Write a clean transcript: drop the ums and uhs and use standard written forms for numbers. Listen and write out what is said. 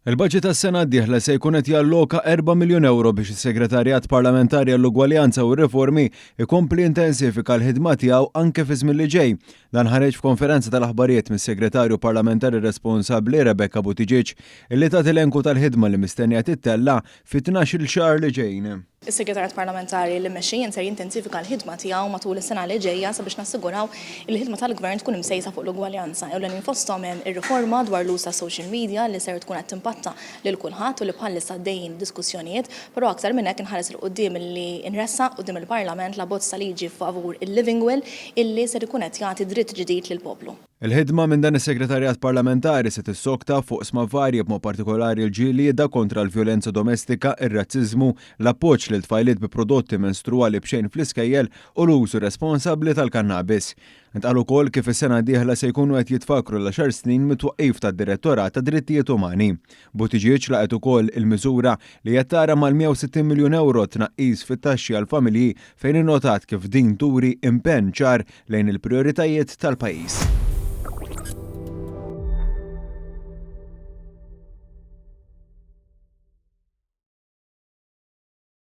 Il-baġit għas-sena d-dieħla se jkun qed jalloka 4 miljun ewro biex is-Segretarjat Parlamentari għall-Ugwaljanza u r-Riformi jkompli jintensifika l-ħidma tiegħu anke fi żmien li ġej. Dan ħareġ f'konferenza tal-aħbarijiet mis-Segretarju Parlamentari responsabbli Rebecca Buttigieg illi tat elenku tal-ħidma li mistennija tittella' fit-tnax-il xahar li ġejjin. Is-Segretarjat Parlamentari li mmexxi jien ser jintensifika l-ħidma tiegħu matul is-sena li ġejja sabiex nassiguraw li l-ħidma tal-Gvern tkun imsejsa fuq l-ugwaljanza. Ewlenin fosthom hemm ir-riforma dwar l-uż tas-social media li ser tkun qed timpatta lil kulħadd u li bħalissa għaddejjin diskussjonijiet, però aktar minn hekk inħares 'il quddiem li nressaq quddiem il-Parlament l-abbozz ta' liġi favur il-living will illi ser ikun qed jagħti dritt ġdid lill-poplu. Il-ħidma minn dan is-Segretarjat Parlamentari se tissokta f'oqsma varji b'mod partikolari l-ġlieda kontra l-vjolenza domestika, ir-razziżmu, l-appoġġ lil tfajliet bi prodotti menstruwali b'xejn fl-iskejjel u l-użu responsabbli tal-kannabis. Intqal ukoll kif is-sena d-dieħla se jkunu qed jitfakkru l-għaxar snin mit-twaqqif tad-Direttorat tad-Drittijiet Umani. Buttigieg laqgħet ukoll il-miżura li qed tara mal-160 miljun ewro tnaqqis fit-taxxi għall-familji fejn innotat kif din turi impenn ċar lejn il-prijoritajiet tal-pajjiż.